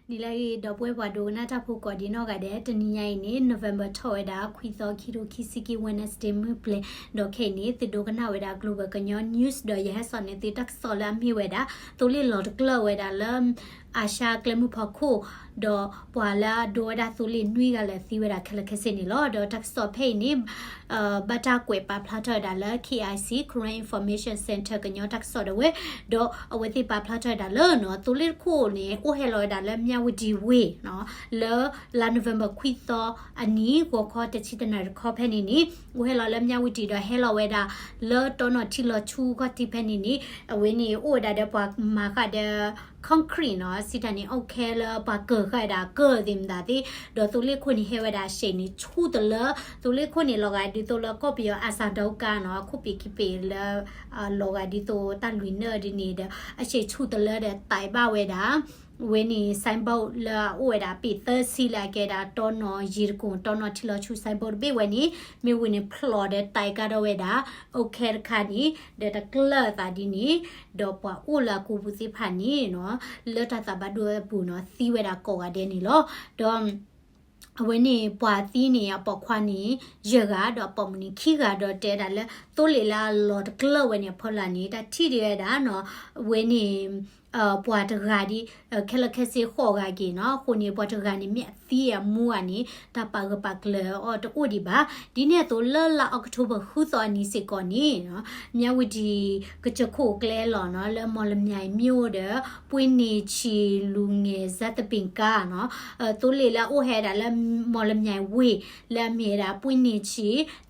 နံၤလၢအဂ့ၤ ဒီပုၢ်ဝဲၢ်ပှၤဒိကနၣ်တၢ်ဖိကိးဒံနီၢ်ဂၤဒဲး, တနံၤညါအံၤန့ၣ် November ထီၣ်ဝဲဒၣ် ခွံသီ ခံကထိခံဆံခံ Wednesday မုၢ်ပျဲၤ, ဒီးခဲအံၤန့ၣ် သုဒိကနၣ်ဝဲဒၣ် Global ကညီ News ဒီးယဟဲစိာ်န့ၢ်သုတၢ်ကစီၣ်လၢအမ့ၢ်ဝဲဒၣ် သိလ့ၣ်လီၤတကျၢၢ်ဝဲဒၣ်လၢ အၤၡါကျဲမုၢ်ဖီခိၣ်, ဒီးပှၤလၢအဒိဝဲဒၣ်သိလ့ၣ်နွံဂၤလၢာ်သံဝဲဒၣ်ခဲလၢာ်ခဲဆ့န့ၣ်လီၤ. ဒီးတၢ်ကစီၣ်ဖဲအံၤန့ၣ် ဘၣ်တၢ်ကွဲးပာ်ဖျါထီၣ်ဝဲဒၣ်လၢ KIC Karen Information Center ကညီတၢ်ကစီၣ်ဒၣ်ဝဲ, ဒီးအဝဲသ့ၣ်ပာ်ဖျါထီၣ်ဝဲဒၣ်လၢနီၤ သိလ့ၣ်တခိၣ်န့ၣ် အိၣ်ဟဲလီၤဝဲဒၣ်လၢ မြဝတီဝ့ၢ်နီၤ လၢလါ November ခွံသီအနံၤ ဂီၤခီတဆံတနၣ်ရံၣ်တခီဖဲန့ၣ်န့ၣ် အိၣ်ဟဲလီၤလၢ မြဝတီ ဒီးဟဲလီၤဝဲဒၣ် လၢတီနီၣ်ထံလီၤဆူခီၣ်ထံးဖဲန့ၣ်န့ၣ် အဝဲန့ၣ်အိၣ်ဝဲဒၣ်ဒီးပှၤမၤဃာ်ဒီး concrete နီၤ စံးတၢ်န့ၣ် အိၣ်ခဲလၢပှၤကၢၤဃာ်ဝဲဒၣ်ကၢၢ်သ့ၣ်မတၤသ့ၣ်, ဒီးသိလ့ၣ်ခိၣ်န့ၣ်ဟဲဝဲဒၣ်အဆံးန့ၣ်ဆူၣ်တလၢ, သိလ့ၣ်ခိၣ်န့ၣ်လီၤဂာ်ဒ်သိးလၢကီၢ်ပယီၤ အစၢ်ဒီကါနီၤ အခိၣ်ပ့ၤခံပ့ၤလၢ လီၤဂာ်ဒ်သိးတၢ်လွံၢ်နၢၣ်ဒ်န့ၣ်ဒီး အဆံးဆူၣ်တလၢဒီး တဲဘၣ်ဝဲဒၣ် ဝဲန့ၣ် signboard လၢအအိၣ်ဝဲဒၣ် ပ့ၤသၢဆံ လၢအကဲဒၣ် တီနီၣ်ယံၤတကိၣ် တီနီၣ်ထံလီၤဆူ signboard တဘ့ၣ်ဝဲန့ၣ် မ့ၢ်ဝံၤန့ၣ် ဖျိးဒီးတဲကါထီၣ်ဝဲဒၣ် အိၣ်ခဲတခါန့ၣ် ဒီးတကျၢၢ်အသးဒ်န့ၣ်, ဒီးပှၤအိၣ်လၢအကီၢ်ပူၤသ့ၣ်တဖၣ်န့ၣ်နီၤ လၢတၢ်သးဘၣ်ဒိအပူၤနီၤ သံဝဲဒၣ်ကိးဂၤဒဲးန့ၣ်လီၤ. ဒီး အဝဲန့ၣ် ပှၤသံန့ၣ်အပိာ်ခွါန့ၣ် ယဲၢ်ဂၤ ဒီးအပိာ်မုၣ်န့ၣ်ခံဂၤ ဒီးတဲဒၣ်လၢ သိလ့ၣ်လၢအလီၤတကျၢၢ်ဝဲန့ၣ်အဖီလာ်န့ၣ် တၢ်ထံၣ်ဒံးဝဲဒၣ်နီၤ အဝဲန့ၣ် ပှၤတဂၤဒ် ခဲလၢာ်ခဲဆ့ဃိးဂၤက့ၤနီၤ အဃိန့ၣ် ပှၤတဂၤန့ၣ်မ့ၢ်အသံအမူဂၤန့ၣ် တၢ်ပာ်ဂၢၢ်ပာ်ကျၢၤအီၤတအိၣ်ဒံးဘၣ်. ဒ်န့ၣ်အသိးလၢလါ October ဃုသီအနံၤစ့ၢ်ကီးန့ၣ် မြဝတီ ကစၢၢ်ခိၣ်ကျဲလီၤနီၤ လၢ မော်လမြိုင်မြို့ ဒီး ပွင့်နေချီလူငယ်ဇာတ်သင်ခန်းနီၤ သိလ့ၣ်လၢအအိၣ်ဟဲဒၣ်လၢ မော်လမြိုင်ဝ့ၢ် လၢအမ့ၢ်ဝဲဒၣ် ပွင့်နေချီ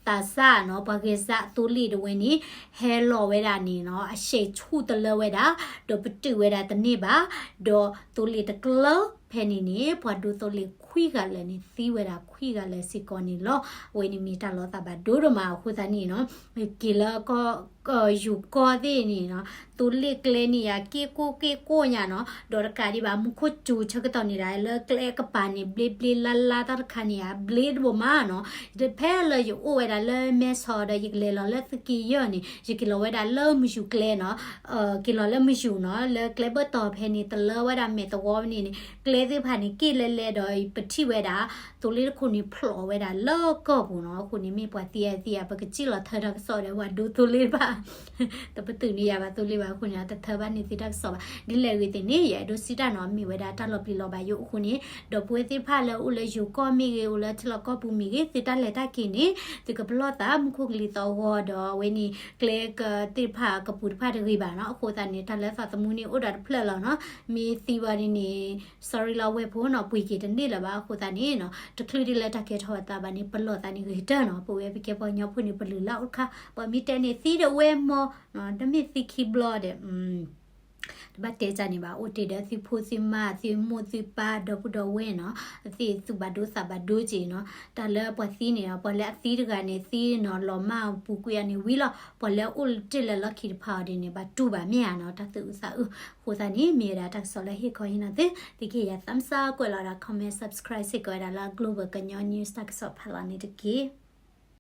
သးစၢ်နီၤ ပှၤဂဲၤစၢ်သိလ့ၣ်တဝဲန့ၣ် ဟဲလီၤဝဲဒၣ်န့ၣ်နီၤ အဆံးဆူၣ်တလၢဝဲဒၣ် ဒီးပတုာ်ဝဲဒၣ်တန့ၢ်ဘၣ် ဒီးသိလ့ၣ်တကျၢၢ်ဖဲန့ၣ်န့ၣ် ပှၤဒိသိလ့ၣ်ခွံဂၤလၢာ်န့ၣ် သံဝဲဒၣ်ခွံဂၤလၢာ်စ့ၢ်ကီးန့ၣ်လီၤ. အဝဲန့ၣ်မ့ၢ်တၢ်လီၤသးဘၣ်ဒိဒိၣ်မးအဃိသတးန့ၣ်နီၤ က့ၤလၢ ယူၤကီၢ်သ့ၣ်န့ၣ်နီၤ သိလ့ၣ်ကျဲန့ၣ်ယၤ က့ၣ်ကိၣ်က့ၣ်ကိၣ်ညါနီၤ ဒီးတကးဒံးဘၣ် မူခိၣ်စူၤဆၢကတီၢ်န့ၣ်ဒၣ် လၢကျဲကပၤန့ၣ် ဘျ့ဘျ့လါလါတၢ်တခါန့ၣ်ယၤ ဘျ့တဘိမးနီၤ ဖဲလၢယအိၣ်ဝဲဒၣ်လၢမဲဆီးဒီး ယကလဲၤလီၤလၢသုးက့ယဲၢ်န့ၣ် ယက့ၤလီၤဝဲဒၣ်လၢမယူၤကျဲနီၤ က့ၤလီၤလၢမယူၤနီၤ လၢကျဲဘၢၣ်တီၤဖဲန့ၣ် တလၢဝဲဒၣ်မဲာ်သဝီဖဲန့ၣ်န့ၣ် ကျဲသ့ၣ်တဖၣ်န့ၣ် က့ၣ်လဲလဲဒီး ပထံၣ်ဝဲဒၣ် သိလ့ၣ်တခိၣ်န့ၣ်ဖျိးဝဲဒၣ်လၢကီၢ်ပူၤနီၤ အဃိန့ၣ်မ့ၢ်ပှၤသံအသံအ ပကစံၣ်လီၤထၢတၢ်ကစီၣ်ဒီး ပှၤဒိသိလ့ၣ်တဖၣ် တပတုာ်န့ၢ်ယၤဘၣ်သိလ့ၣ်ဘၣ်အဃိန့ၣ် တထၢဘၣ်န့ၢ်သုတၢ်ကစီၣ်ဘၣ် ဒ်လဲၣ်ဂ့ၤသ့ၣ်န့ၣ် ယအဲၣ်ဒိးစံးတၢ်နီၤ မ့ၢ်ဝဲဒၣ်တၢ်လီၤပျံၤလီၤဘၣ်ယိၣ်အဃိန့ၣ် ဒီပုၢ်ဝဲၢ်သ့ၣ်တဖၣ်လၢအိၣ်လၢယိၤကီၢ်မ့ၢ်ဂ့ၤ အိၣ်လၢထံလီၢ်ကီၢ်ပူၤမ့ၢ်ဂ့ၤ သုတၢ်လဲၤတၢ်က့ၤန့ၣ် သုကပလီၢ်သးမူခိၣ်ကလံၤသီဂီၤဒီး အဝဲန့ၣ် ကျဲကသ့ၣ်တဖၣ်ကပူၤတဖၣ်တဂ့ၤဘၣ်နီၤ အဃိသတးန့ၣ် တၢ်လၢသးသမူန့ၣ်အိၣ်ဒီးတဖျၢၣ်လီၤနီၤ မ့ၢ်သံဝဲဒ်န့ၣ် sorry လီၤဝဲဖိနီၤ ပှ့ၤက့ၤတန့ၢ်လၢၤဘၣ်အဃိသတးန့ၣ်နီၤ တချုးဒ်လၢတၢ်ကဲထီၣ်အသးဘၣ်န့ၣ် ပလီၢ်သးန့ၣ်ဂ့ၤတၢၢ်နီၤ ပဝဲပကဲပှၤကညီဖိန့ၣ် ပလုၢ်လၢ်အိၣ်တခါ ပှၤမ့ၢ်တဲန့ၣ်သံဒီးဝဲမီၤ တမ့ၢ်သံခံဘျီဒီး တဘၣ်တဲတၢ်န့ၣ်ဘၣ် အိၣ်တ့ၢ်ဒီးသုဖိသုမါ သုမိၢ်သုပၢ် ဒီပုၢ်ဒီဝဲၢ်နီၤ အသ့ၣ်သူၣ်ဘၣ်ဒိသးဘၣ်ဒိက့ၤနီၤ တၢ်လၢပှၤသံန့ၣ် ပှၤလၢအသံတဂၤန့ၣ်သံနီၤ လီၤမၢ်ပူၤကွံာ်အီၤန့ၣ်ဝံၤလီၤ ပှၤလၢအအိၣ်တ့ၢ်လၢလီၢ်ခံတဖၣ်အီၤဒ်န့ၣ် ဘၣ်တူၢ်ဘၣ်မ့ၢ်ဧါနီၤ တၢ်သူၣ်အုးသးအုး အဃိသတးန့ၣ် မ့ၢ်ဝဲဒၣ်တၢ်ကစီၣ်လၢဟ့ၣ်ခီဟ့ၣ်နီၤသု သုကဟ့ၣ်ယၤ thumbs up ကွဲးလီၤဝဲဒၣ် comment subscribe စ့ၢ်ကီးဝဲဒၣ်လၢ Global ကညီ News တၢ်ကစီၣ်ဖးလီၤန့ၣ်တက့ၢ်.